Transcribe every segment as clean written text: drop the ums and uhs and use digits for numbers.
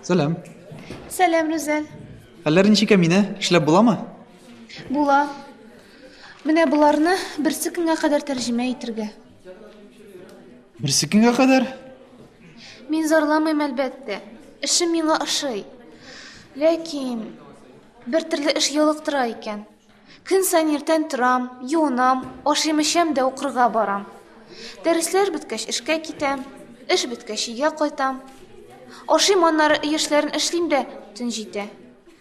Сәлам. Сәлам, Рүзәл. Хәлләр ничек, Әминә? Эшләп буламы? Була. Менә боларны берсе көнгә кадәр тәрҗемә итергә. Берсе көнгә кадәр? Мин зарламыйм, әлбәттә. Эшем миңа ошый. Ләкин бер төрле эш ялыктыра икән. Көн саен иртән торам, юынам, ашыйм-эчәм дә укырга барам. Дәресләр беткәч эшкә китәм, эш беткәч өйгә кайтам. Ашыйм, аннары өй эшләрен эшлим дә, төн җитә.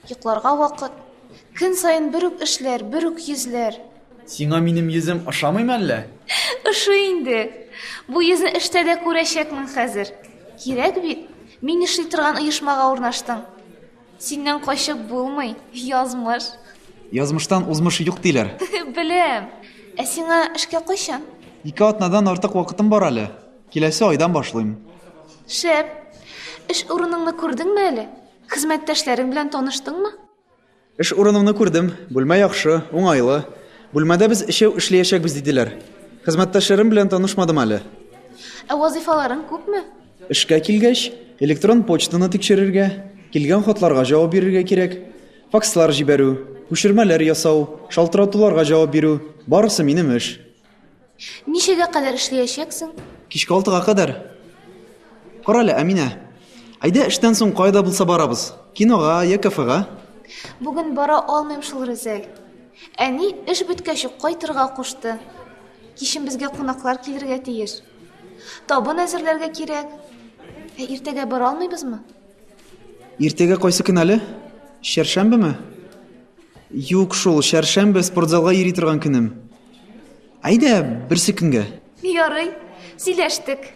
Йокларга вакыт. Көн саен бер үк эшләр, бер үк йөзләр. Сиңа минем йөзем ошамыймы әллә? Ошый инде. Бу йөзне эштә дә күрәчәкмен хәзер. Кирәк бит, мин эшли торган оешмага урнаштың. Синнән качып булмый, язмыш. Язмыштан узмыш юк диләр. Беләм. Ә сиңа эшкә кайчан? Ике атнадан артык вакытым бар әле. Киләсе айдан башлыйм. Шәп. Эш урыныңны күрдеңме әле? Хезмәттәшләрең белән таныштыңмы? Эш урынымны күрдем. Бүлмә яхшы, уңайлы. Бүлмәдә без өчәү эшләячәкбез, диделәр. Хезмәттәшләрем белән танышмадым әле. Ә вазыйфаларың күпме? Эшкә килгәч, электрон почтаны тикшерергә, килгән хатларга җавап бирергә кирәк. Факслар җибәрү, күчермәләр ясау, шалтыратуларга җавап бирү, барысы минем эш. Ничәгә кадәр эшләячәксең? Кичке алтыга кадәр. Карале, Әминә. Әйдә, эштән соң кайда булса барабыз. Кинога я кафега. Бүген бара алмыйм шул, Рүзәл. Әни эш беткәч үк кайтырга кушты. Кичен безгә кунаклар килергә тиеш. Табын әзерләргә кирәк. Ә иртәгә бара алмыйбызмы? Иртәгә кайсы көн әле? Чәршәмбеме? Юк шул, чәршәмбе спортзалга йөри торган көнем. Әйдә, берсе көнгә. Ярый, сөйләштек.